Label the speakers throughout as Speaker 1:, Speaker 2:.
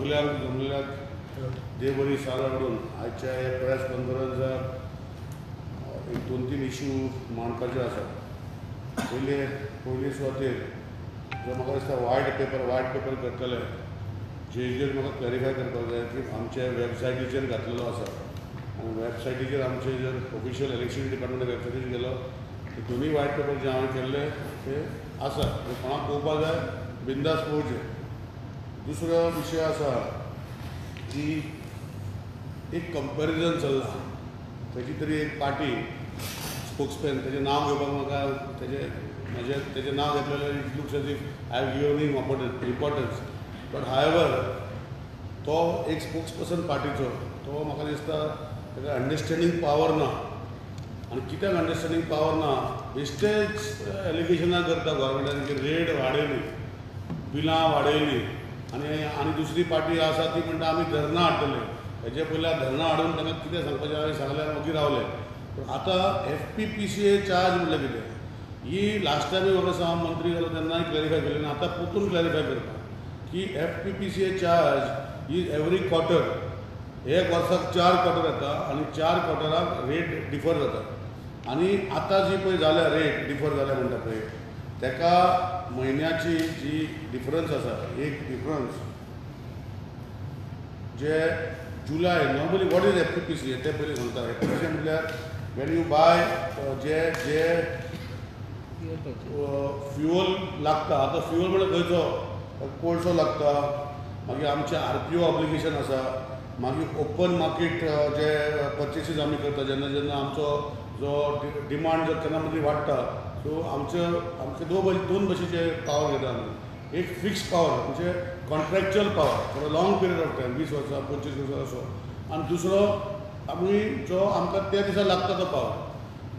Speaker 1: सगळ्यांक जमलेल्याक देव बरी सार हाडून आयच्या ह्या प्रेस कॉन्फरन्साक एक दोन तीन इशू मांडपाचे आसा. पयले सुवातेर जो म्हाका दिसता वायट पेपर करतले जेजेर म्हाका क्लॅरिफाय करपाक जाय की आमच्या वेबसायटीचेर घातलेलो आसा आनी वेबसायटीचेर आमचे जर ऑफिशियल इलेक्शन डिपार्टमेंट वेबसायटीचेर गेलो ते दोनूय वायट पेपर जे हांवें केल्ले ते आसा, कोणाक पळोवपाक जाय बिंदास पळोवचें. दुसरो विशय आसा की एक कंपेरिजन चल्लां, तेजी तरी एक पार्टी स्पोक्समॅन तेजें नांव घेवपाक म्हाका तेजें नांव घेतलें जाल्यार it looks as if I have given him importance, but however तो एक स्पोक्स पर्सन पार्टीचो, तो म्हाका दिसता ताका अंडरस्टँडींग पावर ना. आनी कित्याक अंडरस्टँडींग पावर ना, बेश्टेच एलिगेशनां करता गव्हर्मेंटान की रेट वाडयली, बिलां वाडयली आनी आनी दुसरी पार्टी आसा ती म्हणटा आमी धरणां हाडटले. हेजे पयलीं धरणां हाडून तांकां कितें सांगपाचें हांवें सांगलें आनी ओगी रावले. पूण आतां FPPCA charge म्हणल्यार कितें ही लास्ट टायमूय म्हाका हांव मंत्री जालो तेन्नाय क्लॅरिफाय केलें आनी आतां परतून क्लॅरिफाय करता की FPPCA charge is every quarter, एक वर्साक 4 क्वॉर्टर येता आनी 4 क्वॉर्टराक रेट डिफर जाता. आनी आतां जी पळय जाल्या रेट डिफर जाल्या म्हणटा पळय तेका म्हयन्याची जी डिफरन्स आसा, एक difference J July normally what is FPPCA तें पयलीं सांगता. FPPCA म्हटल्यार when you बाय जे जे फ्युअल लागता, आतां फ्युअल म्हळ्यार खंयचो कोळसो लागता, मागीर आमचें RPO obligation आसा, मागीर ओपन मार्केट जे पर्चेसीस आमी करता जेन्ना जेन्ना आमचो जो डिमांड जर केन्ना मदीं वाडटा, सो आमचे दोन भशेचे पावर घेता आमी. एक फिक्स पावर म्हणजे contractual power for a long period of time, 20 वर्सां 25 वर्सां असो, आनी दुसरो आमी जो आमकां त्या दिसा लागता तो पावर.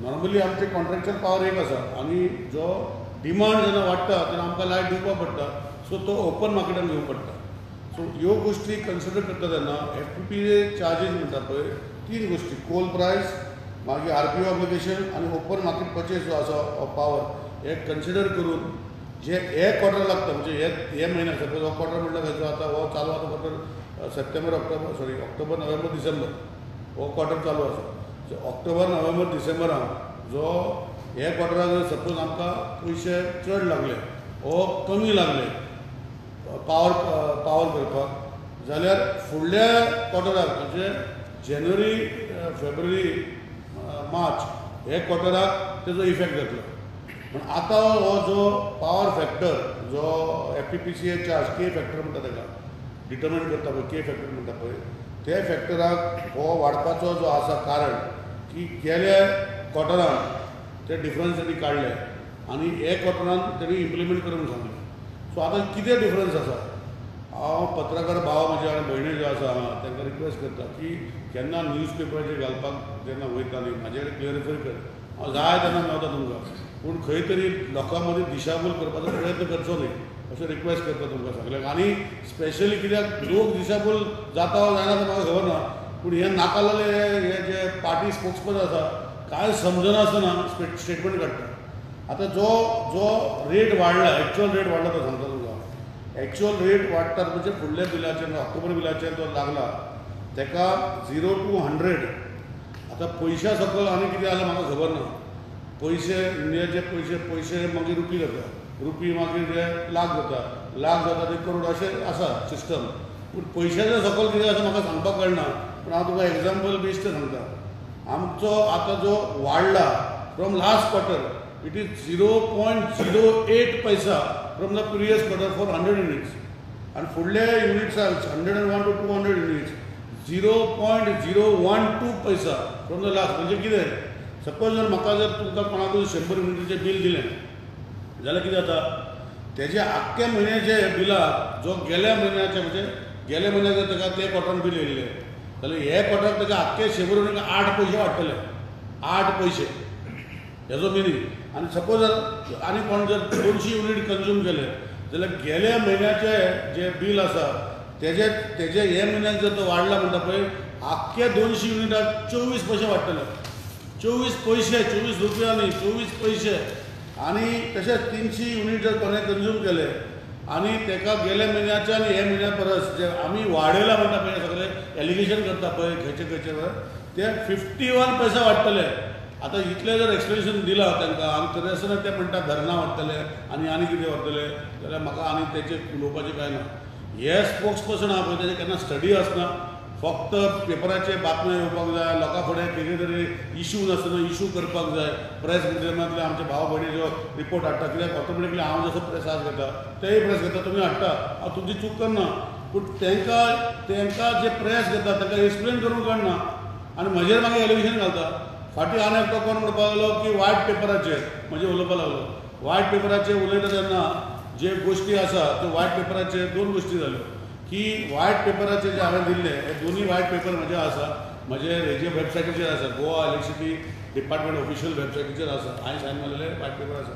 Speaker 1: नॉर्मली आमचे कॉन्ट्रॅक्च्युअल पावर एक आसा आनी जो डिमांड जेन्ना वाडटा तेन्ना आमकां लायट दिवपाक पडटा, सो तो ओपन मार्केटान घेवंक पडटा. सो ह्यो गोश्टी कन्सिडर करता तेन्ना FPPA charges म्हणटा पळय तीन गोश्टी, कोल प्रायस, मागीर RPO obligation आनी ओपन मार्केट पर्चेस जो आसा ऑफ पावर, हे कन्सिडर करून जे हे क्वॉर्टर लागता म्हणजे हे म्हयन्याक सपोज हो क्वॉर्टर म्हणल्यार खंयचो आतां हो चालू आसा क्वॉर्टर सप्टेंबर ऑक्टोबर नोव्हेंबर डिसेंबर हो क्वॉर्टर चालू आसा. सो ऑक्टोबर नोव्हेंबर डिसेंबरान जो हे क्वॉर्टराक जर सपोज आमकां पयशे चड लागले वो कमी लागले पावर करपाक जाल्यार फुडल्या क्वॉर्टराक म्हणजे जानेवारी फेब्रुवारी मार्च हे क्वॉर्टराक तेजो इफेक्ट जातलो. पूण आतां हो जो पावर फॅक्टर जो FPPCA charge के फॅक्टर म्हणटा ताका डिटर्मिन करता पळय, के फॅक्टर म्हणटा पळय, ते फॅक्टराक हो वाडपाचो जो आसा कारण की गेल्या क्वॉर्टरान ते डिफरन्स तेणी काडले आनी हे क्वॉर्टरान तेणी इम्प्लिमेंट करून सांगलें. सो आतां कितें डिफरन्स आसा, हांव पत्रकार भाव म्हजे आनी भयणी ज्यो आसा तांकां रिक्वेस्ट करता की केन्ना न्यूज पेपराचेर घालपाक जेन्ना वयता न्ही म्हाजे कडेन क्लियरिफाय कर, हांव जाय तेन्ना मेवता तुमकां, पूण खंय तरी लोकां मदीं दिशाभूल करपाचो प्रयत्न करचो न्ही अशें रिक्वेस्ट करता तुमकां सगल्यांक. आनी स्पेशली कित्याक लोक दिशाभूल जाता वा जायना तें म्हाका खबर ना, पूण हे नाका जाल्ले हे जे पार्टी स्पोक्सपर्सन आसा कांय समजनासतना स्टेटमेंट काडटा. आतां जो जो रेट वाडला, एक्चुअल रेट वाडला तो सांगता तुमकां, एक्चुअल रेट वाडटात म्हणजे फुडल्या बिलाचेर ऑक्टोबर बिलाचेर जो लागला तेका 0 to 100. आतां पयशा सकयल आनी कितें जालें म्हाका खबर ना, पयशे इंडियाचे पयशे मागीर रुपी जाता, रुपी मागीर ते लाख जाता, लाख जाता ते करोड, अशें आसा सिस्टम. पूण पयशाच्या सकयल कितें आसा म्हाका सांगपाक कळना, पूण हांव तुका एग्जाम्पल बेश्टें सांगता. आमचो आतां जो वाडला from last quarter it is 0.08 paisa from the previous quarter for 100 units, आनी फुडल्या युनिट्साक 101 to 200 units 0.012 paisa from the last. म्हणजे कितें, सपोज जर म्हाका जर तुमकां कोणाकूय 100 युनिटीचें बील दिलें जाल्यार कितें जाता, तेजे आख्ख्या म्हयन्याचे बिलाक जो गेल्या म्हयन्याचे म्हणजे गेल्या म्हयन्याक जर ताका ते क्वॉर्टरान बील येयल्लें जाल्यार हे क्वॉर्टराक ताका आख्खे 100 युनिटाक 8 पयशे वाडटले, 8 पयशे हेजो मिनींग. आनी सपोज जर आनी कोण जर 200 युनिट कंज्यूम केले जाल्यार गेल्या म्हयन्याचे जे बील आसा तेजे तेजे हे म्हयन्याक जर तो वाडला म्हणटा पळय आख्खे 200 युनिटाक 24 पयशे वाडटले, 24 पयशे, 24 रुपया न्ही, 24 पयशे. आनी तशेंच 300 युनिट जर कोणें कंज्यूम केले आनी ताका गेल्या म्हयन्याच्या आनी हे म्हयन्या परस जे आमी वाडयला म्हणटा पळय सगळे एलिगेशन करता पळय खंयचे खंयचे ते 51 पैसा वाडटले. आतां इतलें जर एक्सप्लेनेशन दिलां तांकां आनी तरी आसतना ते म्हणटा धरणां वाडटले आनी आनी कितें व्हरतले जाल्यार म्हाका आनी तेचेर उलोवपाचें कांय ना. हे स्पोक्स पर्सन आहा पळय तेजे केन्ना स्टडी आसना, फक्त पेपराचेर बातम्यो येवपाक जाय, लोकां फुडें कितें तरी इशू नासतना इशू करपाक जाय. प्रेस माध्यमांतले आमचे भाव भयणी जो रिपोर्ट हाडटा, कित्याक ऑटोमॅटिकली हांव जसो प्रेस आज घेता तेय प्रेस घेता, तुमी हाडटा, हांव तुमची चूक करना, पूण तांकां जे प्रेस घेता तांकां एक्सप्लेन करूंक कळना आनी म्हजेर मागीर एलिगेशन घालता. फाटीं आनी एकटो कोण म्हणपाक लागलो की वायट पेपराचेर म्हजेर उलोवपाक लागलो. वायट पेपराचेर उलयता तेन्ना जे गोश्टी आसा त्यो वायट पेपराचेर दोन गोश्टी जाल्यो की वायट पेपराचेर जे हांवें दिल्ले हे दोनूय वायट पेपर म्हजे आसा, म्हजे हेजे वेबसायटीचेर आसा, गोवा इलेक्ट्रिसिटी डिपार्टमेंट ऑफिशियल वेबसायटीचेर आसा, हांवें सायन मारलेले वायट पेपर आसा.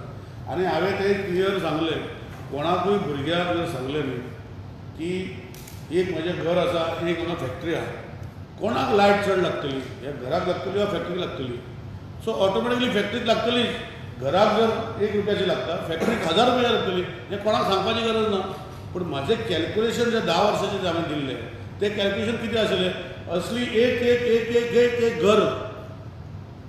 Speaker 1: आनी हांवें ते क्लियर सांगलें कोणाकूय भुरग्याक जर सांगलें न्ही की एक म्हजें घर आसा, एक हांगा फॅक्टरी आसा, कोणाक लायट चड लागतली, ह्या घराक लागतली वा फॅक्टरीक लागतली? सो ऑटोमॅटिकली फॅक्टरीक लागतलीच. घराक जर 1 रुपयाची लागता, फॅक्टरीक 1000 रुपया लागतली, हें कोणाक सांगपाची गरज ना. पूण म्हाजें कॅल्क्युलेशन जे 10 वर्साचें हांवें दिल्लें तें कॅल्क्युलेशन कितें आशिल्लें, असली एक एक एक एक एक एक घर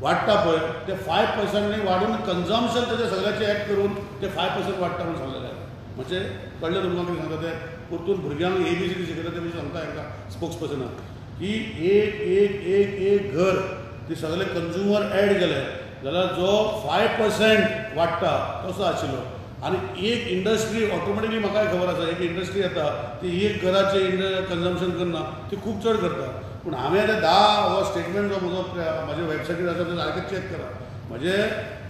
Speaker 1: वाडटा पळय ते 5% वाडून कन्जम्पशन तेजें सगळ्याचें ऍड करून ते 5% वाडटा म्हणून सांगलेलें. म्हणजे कळ्ळें तुमकां कितें सांगता तें? परतून भुरग्यांक ABCD शिकयता ते सांगता हांकां स्पोक्स पर्सनाक की एक एक एक एक घर ते सगळे कंज्युमर ऍड केले जाल्यार जो 5% वाडटा तसो आशिल्लो. आनी एक इंडस्ट्री ऑटोमॅटिकली म्हाकाय खबर आसा, एक इंडस्ट्री येता ती एक घराचें कन्जम्पशन करना, ती खूब चड करता. पूण हांवें आतां 10 हो स्टेटमेंट जो म्हजो म्हज्या वेबसायटीर आसा ते सारकें चॅक करा, म्हणजे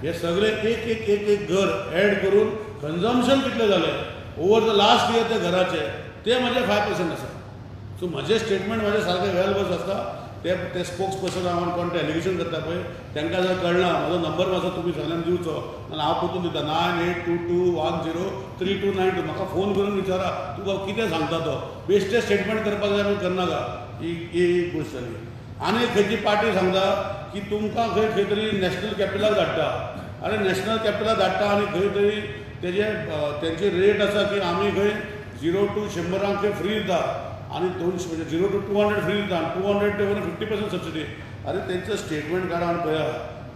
Speaker 1: हे सगळे एक एक एक एक घर ऍड करून कन्जम्पशन कितलें जालें ओवर the last year त्या घराचें तें म्हजें 5% आसा. सो म्हजें स्टेटमेंट म्हजें सारकें वेल वर्स आसता. ते ते स्पोक्स पर्सन हांव कोण ते एलिगेशन करता पळय तांकां जर कळना म्हजो नंबर मातसो तुमी सगळ्यांक दिवचो नाल्यार हांव परतून दिता 9822103292. म्हाका फोन करून विचारा तुका कितें सांगता तो, बेश्टें स्टेटमेंट करपाक जाय म्हणून करनाका. ही एक गोश्ट जाली. आनी खंयची पार्टी सांगता की तुमकां खंय खंय तरी नॅशनल कॅपिटलाक धाडटा, आनी नॅशनल कॅपिटलाक धाडटा आनी खंय तरी तेजे तेंची रेट आसा की आमी खंय 0 to 100 खंय फ्री दिता आनी 200 म्हणजे 0 to 200 free दिता आनी 200 ते 50% सबसिडी. आरे तेंचो स्टेटमेंट काडा आनी पळया,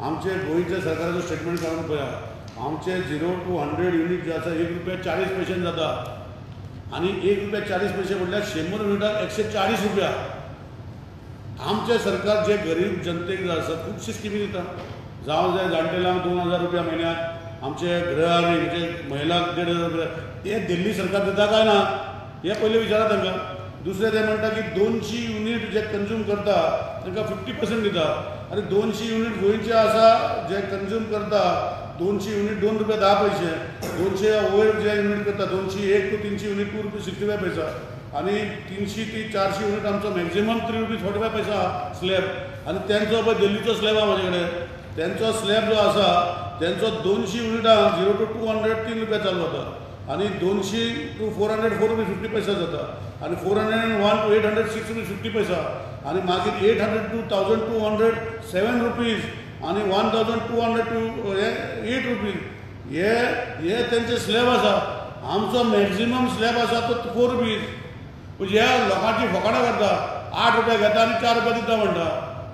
Speaker 1: आमचे गोंयच्या सरकाराचो स्टेटमेंट काडून पळया, आमचे 0 to 100 unit जे आसा 1 रुपया 40 पयशेन जाता आनी 1 रुपया 40 पयशे म्हटल्यार 100 युनिटाक 140 रुपया. आमचें सरकार जे गरीब जनतेक जे आसा खुबशी स्किमी दिता, जावं जाय जाणटेल्यांक 2000 रुपया म्हयन्याक, आमचे गृहारी म्हणजे महिलांक 1500 रुपया, ते दिल्ली सरकार दिता काय ना हें पयलीं विचारा तांकां. दुसरें ते म्हणटा की 200 युनीट जे कंज्यूम करता तांकां 50% दिता. आनी 200 युनीट गोंयचे आसा जे कंज्यूम करता 200 युनीट 2 रुपया 10 पयशे, 200 वयर जे युनीट करता 201 to 300 unit 2 rupees 65 पैसा आनी 300 ते 400 युनीट आमचो मॅक्झिमम 3 रुपीज 45 पैसा स्लॅब. आनी तेंचो पळय दिल्लीचो स्लॅब आहा म्हाजे कडेन, तेंचो स्लॅब जो आसा तेंचो 200 युनिटां 0 to 200 3 रुपया चालू जाता आनी 200 to 400 4 rupees 50 पैसा जाता आनी 401 to 800 6 rupees 50 पैसा आनी मागीर 800 to 1200 7 rupees आनी 1200 to 8 rupees. हे हे तेंचे स्लॅब आसा. आमचो मॅक्झिमम स्लॅब आसा तो 4 रुपीज. म्हणजे ह्या लोकांची फकाणां करता, 8 रुपया घेता आनी 4 रुपया दिता म्हणटा.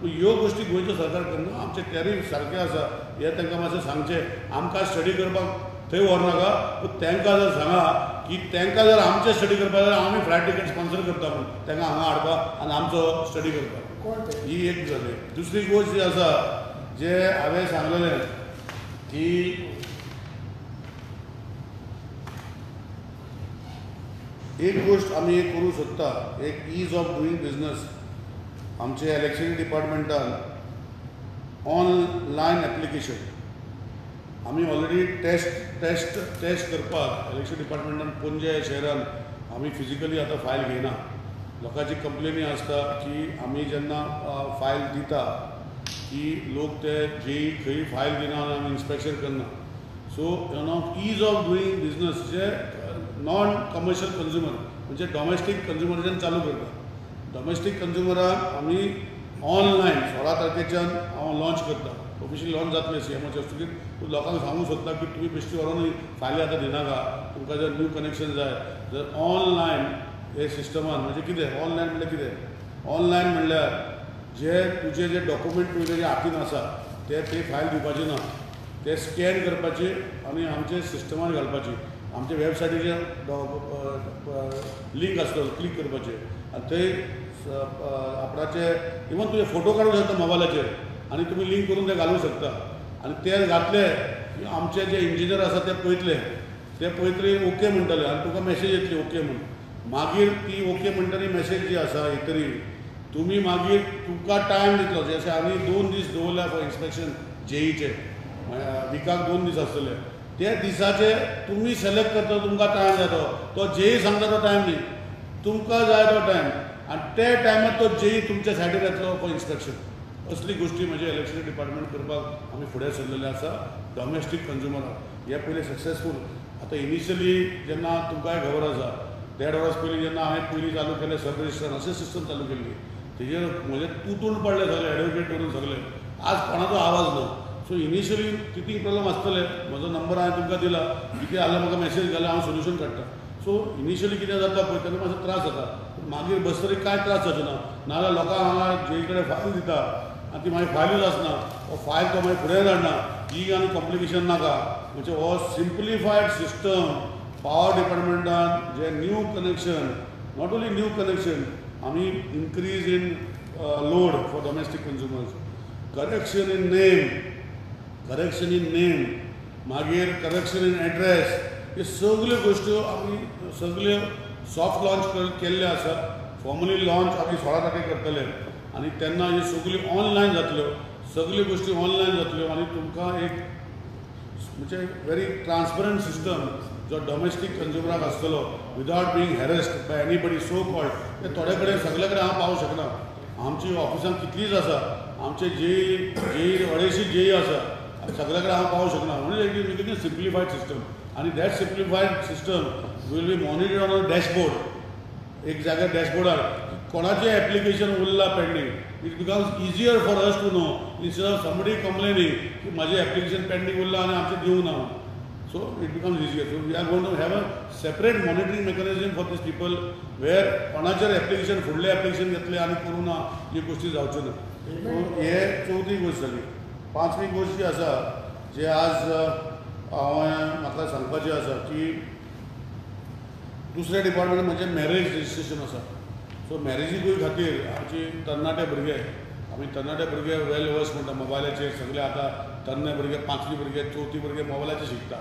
Speaker 1: ह्यो गोश्टी गोंयचो सरकार करना. आमचे टॅरीफ सारके आसा हें तांकां मातशें सांगचें. आमकां स्टडी करपाक थंय व्हरनाका, पूण तांकां जर सांगा की तांकां जर आमचें स्टडी करपाक जाल्यार आमी फ्लायट टिकेट स्पॉन्सर करता म्हूण तांकां हांगा हाडपाक आनी आमचो स्टडी करपाक. ही एक जाली. दुसरी गोश्ट जी आसा जे हांवें सांगलेलें की एक गोश्ट आमी एक करूंक सोदता, एक is of doing business. आमचे इलेक्ट्रिसिटी डिपार्टमेंटान ऑनलायन एप्लिकेशन आमी ऑलरेडी टेस्ट टेस्ट टेस्ट करपाक इलेक्ट्रिसिटी डिपार्टमेंटान पणजे शहरान आमी फिजिकली आतां फायल घेयना. लोकांची कंप्लेनी आसता की आमी जेन्ना फायल दिता की लोक ते जी खंय फायल दिना आनी आमी इन्स्पेक्शन करना. So you know ease of doing business J non commercial consumer म्हणजे डॉमेस्टीक कंज्युमराच्यान चालू करता. डॉमेस्टीक कंज्युमराक आमी ऑनलायन 16 तारखेच्यान हांव लॉन्च करता. ऑफिशियली लॉन्च जातलें सीएमाच्या हस्तुकीर. तूं लोकांक सांगूंक सोदता की तुमी बेश्टी व्हरोन फायली आतां दिनाका, तुमकां जर न्यू कनेक्शन जाय जर ऑनलायन हे सिस्टमान, म्हणजे कितें ऑनलायन म्हणल्यार कितें, ऑनलायन म्हणल्यार जे तुजे जे डॉक्युमेंट तुजे जे हातीन आसा ते ते फायल दिवपाचे ना, ते स्कॅन करपाचे आनी आमचे सिस्टमान घालपाची, आमच्या वेबसायटीचेर लिंक आसतलो क्लिक करपाचें आनी थंय आपणाचे इवन तुजे फोटो काडूंक शकता मोबायलाचेर आनी तुमी लिंक करून ते घालूंक शकता आनी ते घातले की आमचे जे इंजिनियर आसा ते पळयतले, ते पळयतले ओके म्हणटले आनी तुका मॅसेज येतली ओके म्हूण. मागीर ती ओके म्हणटरी मॅसेज जी आसा येतरी तुमी मागीर तुमकां टायम दितलो, जशें आमी 2 दीस दवरल्या फॉर इन्स्पेक्शन जेईचे, विकाक 2 दीस आसतले, ते दिसाचे तुमी सिलेक्ट करता, तुमकां टायम जाय तो, तो जेई सांगता तो टायम न्ही, तुमकां जाय तो टायम आनी ते टायमार तो जेई तुमच्या सायडीर येतलो फॉर इन्स्पेक्शन. असली गोश्टी म्हणजे इलेक्ट्रिसिटी डिपार्टमेंट करपाक आमी फुडें सरलेले आसा डॉमेस्टीक कंज्युमराक. हे पयलीं सक्सेसफूल. आतां इनिशियली जेन्ना तुमकांय खबर आसा 1.5 वर्स पयलीं जेन्ना हांवें पयलीं चालू केलें सब रजिस्टर अशें सिस्टम चालू केल्ली, तेजेर म्हजें तुटून पडलें सगळें एडवोकेट करून सगळें, आज कोणाचो आवाज ना. सो इनिशियली कितें प्रॉब्लम आसतले, म्हजो नंबर हांवें तुमकां दिला, कितें आसल्यार म्हाका मॅसेज घाल्यार हांव सोल्युशन काडटा. सो इनिशियली कितें जाता पळय तेन्ना मातसो त्रास जाता, मागीर बसतरी कांय त्रास जावचो ना. नाजाल्यार लोकांक हांगा जे कडेन फायल दिता आनी ती मागीर फायलूच आसना, हो फायल तो मागीर फुडें धाडना, ही आनी कॉम्प्लिकेशन नाका. म्हणजे हो सिम्प्लिफायड सिस्टम पावर डिपार्टमेंटान जे new connection, not only new connection, आमी increase in load for domestic consumers, correction in name, correction in name, मागीर करेक्शन इन एड्रेस, हे सगल्यो गोश्ट्यो आमी सगल्यो सॉफ्ट लॉन्च केल्ल्यो आसा. फॉर्मली लॉन्च आमी 16 तारखेक करतले आनी तेन्ना ह्यो सगल्यो ऑनलायन जातल्यो, सगल्यो गोश्टी ऑनलायन जातल्यो आनी तुमकां एक म्हणजे व्हेरी ट्रान्सपरंट सिस्टम जो डॉमेस्टीक कंज्युमराक आसतलो without being harassed by anybody so called. ते थोडे कडेन सगळे कडेन हांव पावूंक शकना, आमची ऑफिसान कितलीच आसा, आमचे जेई जेई 250 जेई आसा, सगळे कडेन हांव पावूंक शकना. म्हणून एक सिम्प्लिफायड सिस्टम आनी that simplified system will be monitored on a dashboard. एक जाग्यार डॅशबोर्डार कोणाचें एप्लिकेशन उरलां pending, it becomes easier for us to know instead of somebody complaining की म्हाजें एप्लिकेशन पेंडींग उरलां आनी आमचें दिवंक ना. So it becomes easier. So we are going to have a separate monitoring mechanism for these people where कोणाचेर application फुडलें application घेतलें आनी करूं ना, ही गोश्टी जावच्यो ना. सो हे चवथी गोश्ट जाली. 5वी गोश्ट जी आसा जे आज हांवें म्हाका सांगपाचें आसा की दुसरें डिपार्टमेंट म्हणजे मॅरेज रजिस्ट्रेशन आसा. सो मॅरेजीकूय खातीर आमची तरणाटे भुरगे, आमी तरणाटे भुरगे वेल वर्स म्हणटा मोबायलाचेर, सगळे आतां तरणे भुरगे 5वी भुरगे 4थी भुरगे मोबायलाचेर शिकता.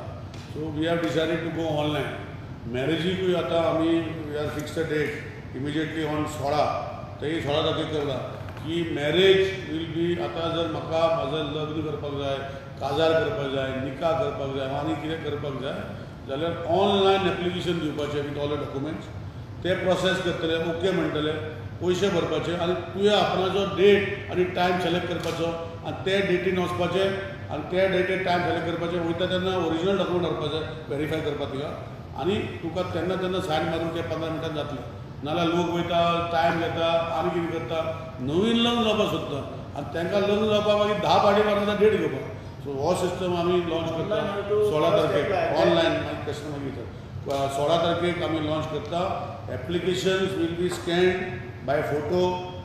Speaker 1: So we have decided to go online. मॅरेजीकूय आतां आमी we are fix a date immediately on 16, तेय 16 तारखेक करता की मॅरेज will be. आतां जर म्हाका म्हाजो लग्न करपाक जाय, काजार करपाक जाय, निका करपाक जाय आनी कितें करपाक जाय जाल्यार ऑनलायन एप्लिकेशन दिवपाचें विथ ऑल the documents, ते प्रोसेस करतले, ओके म्हणटले, पयशे भरपाचे आनी तुवें आपणाचो डेट आनी टायम सिलेक्ट करपाचो आनी ते डेटीन वचपाचें आनी ते डेटीर टायम सिलेक्ट करपाचें. वयता तेन्ना ओरिजिनल डॉक्युमेंट व्हरपाचे वेरीफाय करपाक तुका आनी तुका तेन्ना तेन्ना सायन मारून ते 15 मिनटान जातले. नाजाल्यार लोक वयता, टायम घेता आनी कितें करता, नवीन लग्न जावपाक सोदता आनी तांकां लग्न जावपाक मागीर 10 पाटी मारून डेट घेवपाक. सो हो सिस्टम आमी लॉन्च करता 16 तारखेक ऑनलायन. मागीर क्वेश्चन मागीर 16 तारखेक आमी लॉन्च करता. Applications will be scanned by photo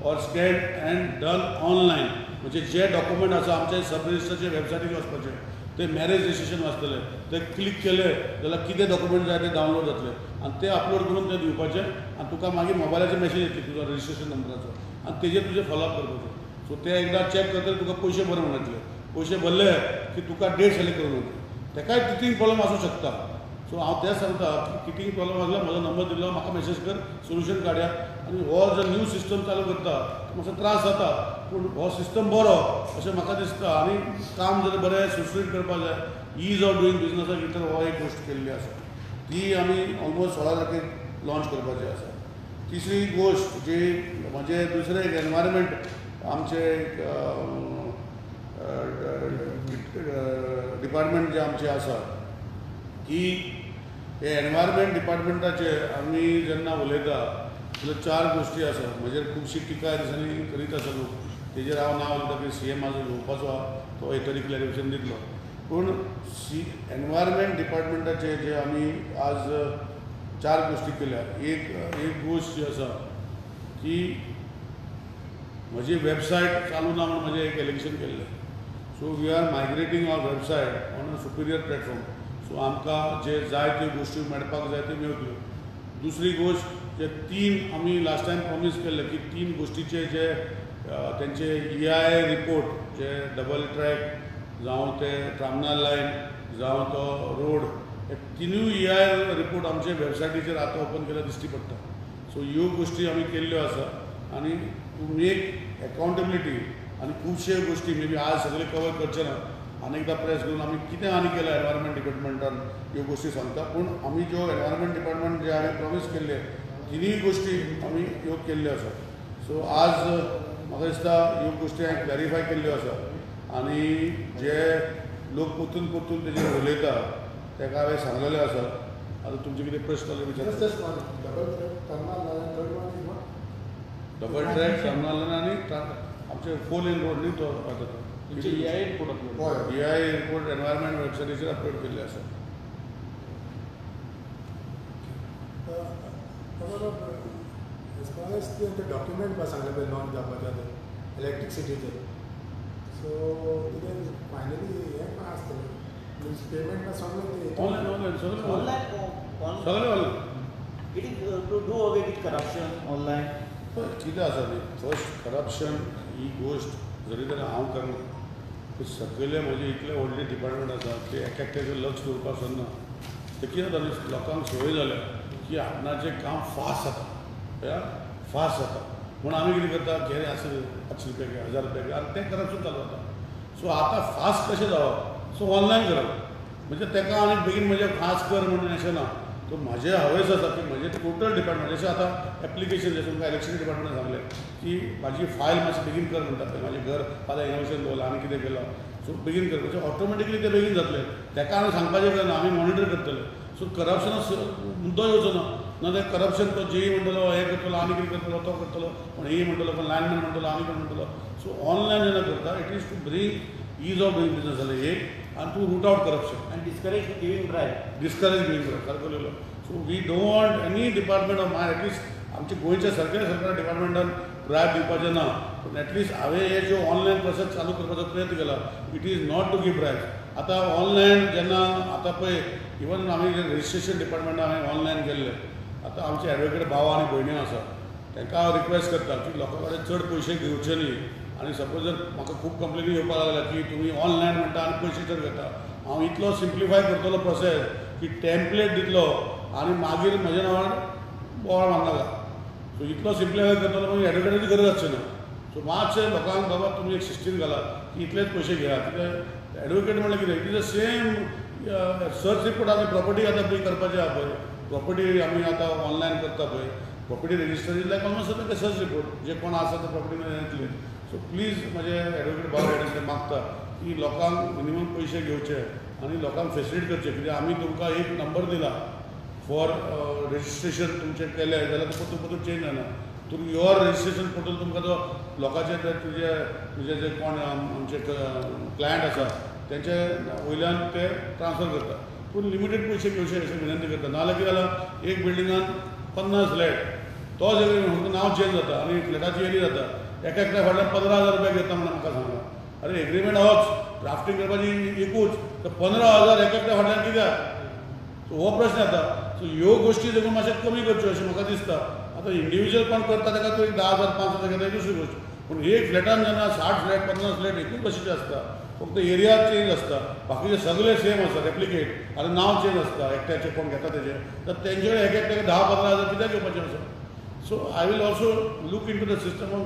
Speaker 1: or scan and done online. म्हणजे जे डॉक्युमेंट आसा आमचे सब रजिस्टरचे वेबसायटीर वचपाचे, ते मॅरेज रजिस्ट्रेशन वाचतले, ते क्लिक केले जाल्यार कितें डॉक्युमेंट जाय ते डावनलोड जातले आनी ते अपलोड करून ते दिवपाचे आनी तुका मागीर मोबायलाचेर मॅसेज येतली तुजो रजिस्ट्रेशन नंबराचो आनी तेजेर तुजें फॉलोअप करपाचें. सो ते एकदां चॅक करतले, तुका पयशे भर म्हणून येतले, पयशे भरले की तुका डेट सिलेक्ट करून येतली. तेकाय टिकींग प्रॉब्लम आसूं शकता. सो हांव तेंच सांगता की टिकींग प्रॉब्लम आसल्यार म्हजो नंबर दिलो, म्हाका मॅसेज कर, सोल्युशन काडया. आनी हो जर न्यू सिस्टम चालू करता मातसो त्रास जाता, पूण हो सिस्टम बरो अशें म्हाका दिसता आनी काम जर बरें सुटसुटीत करपाक जाय, is of doing बिजनसाक भितर हो एक गोश्ट केल्ली आसा, ती आमी ऑलमोस्ट 16 तारखेक लॉन्च करपाची आसा. तिसरी गोश्ट जी म्हणजे दुसरें एक एनवायरमेंट आमचे एक डिपार्टमेंट जे आमचें आसा की हे एनवायरमेंट डिपार्टमेंटाचे आमी जेन्ना उलयता जाल्यार 4 गोश्टी आसा. म्हजेर खुबशी टिका दिसांनी करीत आसा लोक तेजेर हांव नांव उलयता की सी एम आज येवपाचो आहा, तो येतरी क्लॅरिफिकेशन दितलो. पूण सी एनवायरमेंट डिपार्टमेंटाचे जे आमी आज 4 गोश्टी केल्या. एक गोश्ट जी आसा की म्हजी वेबसायट चालू ना म्हूण म्हजें एक एलिगेशन केल्लें. So we are migrating our website on a superior platform. So आमकां जे जाय त्यो गोश्टी मेळपाक जाय त्यो मेळटल्यो. दुसरी गोश्ट जे 3 आमी लास्ट टायम प्रॉमीस केल्ले की 3 गोश्टीचे जे तेंचे EIA report जे डबल ट्रॅक जावं ते ट्रामनाल लायन जावं तो रोड, हे 3 EIA report आमचे वेबसायटीचेर आतां ओपन केल्यार दिश्टी पडटा. सो ह्यो गोश्टी आमी केल्ल्यो आसा आनी टू मेक एकाउंटेबिलिटी आनी खुबशे गोश्टी मे बी आज सगळे कवर करचे ना, आनी एकदां प्रेस करून आमी कितें आनी केलां एनवायरमेंट डिपार्टमेंटान ह्यो गोश्टी सांगता. पूण आमी ज्यो एनवायरमेंट डिपार्टमेंट जे हांवें प्रॉमीस केल्ले 3 गोश्टी आमी ह्यो केल्ल्यो आसा. सो आज म्हाका दिसता ह्यो गोश्टी हांवें क्लॅरिफाय केल्ल्यो आसा आनी जे लोक परतून परतून तेजेर उलयता ताका हांवें सांगलेलें आसा. आतां तुमचे कितें प्रश्न जाल्यार विचार. डबल ट्रॅक टर्मिनल आनी आमचे 4 लेन रोड न्ही तो आतां तो EIA report, EIA report environment वेबसायटीचेर अपलोड केल्ले आसा.
Speaker 2: एज फार एज ते डॉक्युमेंट सांगले पळय लॉन्च जावपाचे आतां इलेक्ट्रिसिटीचे, सो कितें फायनली हें पण आसतलें मिन्स पेमेंट सगळें
Speaker 1: ऑनलायन, ऑनलायन सगळें ऑनलायन, सगळें online.
Speaker 3: It is to do away with corruption online.
Speaker 1: कितें आसा न्ही, फर्स्ट करप्शन ही गोश्ट जरी तर हांव करना, पूण सगळे म्हजे इतले व्हडले डिपार्टमेंट आसा ते एक एकट्याचेर लक्ष दवरपाक सोदना. ते कितें जाता न्ही, लोकांक संवय जाल्या की आपणाचें काम फास्ट जाता, फास्ट जाता म्हूण आमी कितें करता, घे आसा 500 रुपया घे, 1000 रुपया घे, आनी तें करप्शन चालू जाता. सो आतां फास्ट कशें जावप, सो ऑनलायन करप म्हणजे ताका आनी बेगीन म्हणजे फास्ट कर म्हणून अशें ना. तो म्हाजें हावेस आसा की म्हजें टोटल डिपार्टमेंट जशें आतां एप्लिकेशन जशें तुमकां इलेक्शन डिपार्टमेंटान सांगलें की म्हाजी फायल मातशी बेगीन कर म्हणटा, पळय म्हाजें घर फाल्यां इनोवेशन दवरलां आनी कितें केलां, सो बेगीन कर म्हणजे ऑटोमॅटिकली तें बेगीन जातलें. ताका आमी सांगपाचें गरज ना, आमी मॉनिटर करतले. सो करप्शना मुद्दो येवचो ना, ना ते करप्शन तो जेई म्हणटलो हें करतलो आनी कितें करतलो तो करतलो, पण हे म्हणटलो, पण लायनमॅन म्हणटलो आनी कोण म्हणटलो. सो ऑनलायन जेन्ना करता it is to bring ease of doing business जालें एक, आनी to root out corruption
Speaker 3: and discourage giving bribe,
Speaker 1: discourage giving bribe सारको उलयलो. So we don't want any department of my, at least आमच्या गोंयच्या सरकारी सरकार डिपार्टमेंटान ब्रायब दिवपाचें ना, पूण एटलिस्ट हांवें हे ज्यो ऑनलायन प्रोसेस चालू करपाचो प्रयत्न केला, it is not to give bribe. आतां ऑनलायन जेन्ना आतां पळय इवन आमी रजिस्ट्रेशन डिपार्टमेंटान हांवें ऑनलायन केल्लें, आतां आमचे एडवोकेट भाव आनी भयणी आसा तांकां हांव रिक्वेस्ट करता की लोकां कडेन चड पयशे घेवचे न्ही. आनी सपोज जर म्हाका खूब कंप्लेनी येवपाक लागल्या की तुमी ऑनलायन म्हणटा आनी पयशे चड घेता, हांव इतलो सिम्प्लिफाय करतलो प्रोसेस की टॅम्पलेट दितलो आनी मागीर म्हज्या नांवान बोवाळ मारनाका. सो इतलो सिम्प्लिफाय करतलो मागीर एडवोकेटाची गरज आसची ना. सो मातशें लोकांक बाबा तुमी एक सिस्टीम घाला की इतलेच पयशे घेयात, कित्याक एडवोकेट म्हणल्यार कितें, it is the same search report. आमी प्रॉपर्टी आतां पळय करपाची आहा पळय, प्रॉपर्टी आमी आतां ऑनलायन करता पळय, property register is like almost like a search report, जे कोण आसा ते प्रॉपर्टी येतले. सो प्लीज म्हजे एडवोकेट भाव भयणीक मागता की लोकांक मिनिमम पयशे घेवचे आनी लोकांक फेसिलिट करचे, कित्याक आमी तुमकां एक नंबर दिला फॉर रजिस्ट्रेशन तुमचें केलें जाल्यार तो परतून परतून चेंज जायना. थ्रू your registration portal तुमकां तो लोकांचे ते तुजे तुजे जे कोण आमचे क्लायंट आसा तेंचे वयल्यान ते ट्रान्सफर करता, पूण लिमिटेड पयशे घेवचे अशें विनंती करता. नाजाल्यार कितें जालां, एक बिल्डिंगान 50 फ्लॅट, तोच एग्रीमेंट नांव चेंज जाता आनी फ्लॅटाची एरी जाता, एक एकट्या फाटल्यान 15,000 रुपया घेता म्हणून म्हाका सांगलां. अरे एग्रीमेंट होच, ड्राफ्टींग करपाची एकूच, तर 15,000 एक एकट्या फाटल्यान कित्याक, सो हो प्रश्न येता. सो ह्यो गोश्टी देखून मातशें कमी करच्यो अशें म्हाका दिसता. आतां इंडिविज्युअल कोण करता ताका तूं एक 10,000 5,000 घेता दुसरी गोश्ट, पूण एक फ्लॅटान जेन्ना 60 फ्लॅट 50 फ्लॅट एकूच भशेचे आसता, फक्त एरिया चेंज आसता, बाकीचे सगळे सेम आसता रेप्लिकेट, आनी नांव चेंज आसता एकट्याचें कोण घेता तेजें, तर तेंचे कडेन एक एकट्याक 10-15,000 कित्याक घेवपाचें आसा. So I will also look into the system of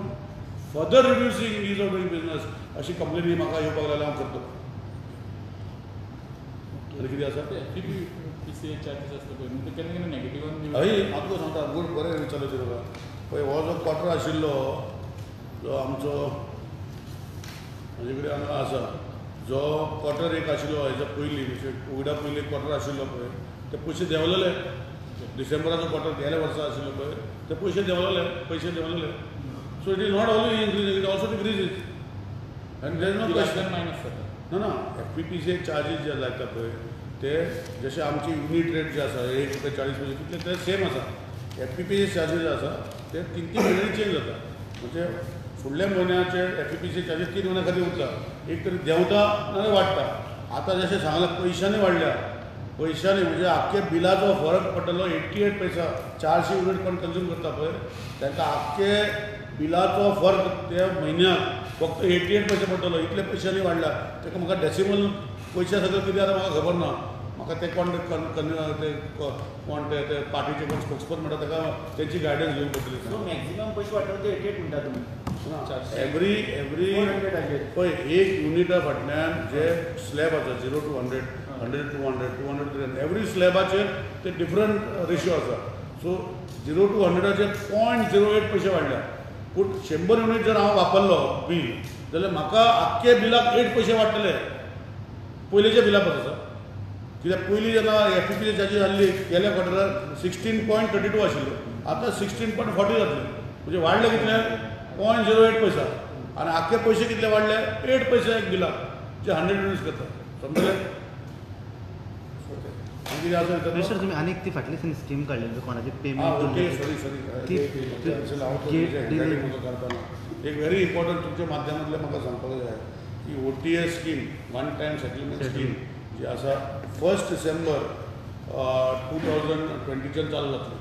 Speaker 1: further reducing ease of doing business अशी कंप्लेनी म्हाका येवपाक लागल्या, हांव करतलो. आनी कितें आसा हय हांव तुका सांगता, गुड बरें विचारलें तुका. पळय हो जो क्वॉर्टर आशिल्लो जो आमचो म्हजे कडेन हांगा आसा, जो क्वॉर्टर एक आशिल्लो हेच्या पयलीं म्हणजे कोविडा पयलीं क्वॉर्टर आशिल्लो पळय, ते पयशे देंवलेले. डिसेंबराचो क्वॉर्टर गेल्या वर्सा आशिल्लो पळय, ते पयशे देंवलेले, पयशे देंवलेले. So it is not only increasing, it also decreases. And there is no question.
Speaker 4: Minus जाता.
Speaker 1: ना ना, F P P C charges जे लायता पळय ते जशे आमचे युनीट रेट जे आसा ₹1.40 तितले ते सेम आसा. F P P C charges आसा ते 3-3 म्हयन्यांनी चेंज जाता. म्हणजे फुडल्या म्हयन्याचे F P P C charges 3 म्हयन्या खातीर उरता, एक तरी देंवता नाजाल्यार वाडटा. आतां जशें सांगलां पयशांनी वाडल्या, पयशांनी म्हणजे आख्खे बिलाचो फरक पडटलो 88 पैसा. 400 युनीट कोण कंज्यूम करता पळय तांकां आख्खे बिलाचो फरक त्या म्हयन्याक फक्त 88 पैसे पडटलो. इतले पयशांनी वाडला. ताका म्हाका डेसिमल पयशे सगळे कितें आतां म्हाका खबर ना. म्हाका ते कोण ते कोण ते ते पार्टीचे कोण स्पोक्समन म्हणटा ताका तेंची गायडन्स घेवंक पडटली.
Speaker 3: सो मॅक्झिमम पयशे वाडटले ते 88 म्हणटा तुमी.
Speaker 1: एवरी एवरी पळय एक युनिटा फाटल्यान जे स्लॅब आसा 0 to 100, 100 to 200, 200 to 300, every स्लॅबाचेर ते डिफरंट रेशियो आसा. सो 0 to 100 0.08 पयशे वाडल्या. पूण 100 युनीट जर हांव वापरलो बील जाल्यार म्हाका आख्खे बिलाक 8 पैसे वाडटले पयलींच्या बिला परस. कित्याक पयलीं जेन्ना एफ पी पी चार्जीस आहली गेल्या क्वॉर्टरार 16.32 आशिल्ले, आतां 16.40 जातले. म्हणजे वाडले कितले 0.08 पैसा. आनी आख्खे पयशे कितले वाडले 8 पैसे एक बिलाक जे 100 युनिट्स करता. समजले?
Speaker 5: सर तुमी आनी एक ती फाटली दिसांनी स्कीम काडलेली कोणाचे पेमेंट.
Speaker 1: ओके, सॉरी सॉरी, एक व्हेरी इम्पॉर्टंट तुमच्या माध्यमांतल्यान म्हाका सांगपाक जाय की O T S scheme, one time settlement scheme जी आसा 1 डिसेंबर 2020 चालू जातली.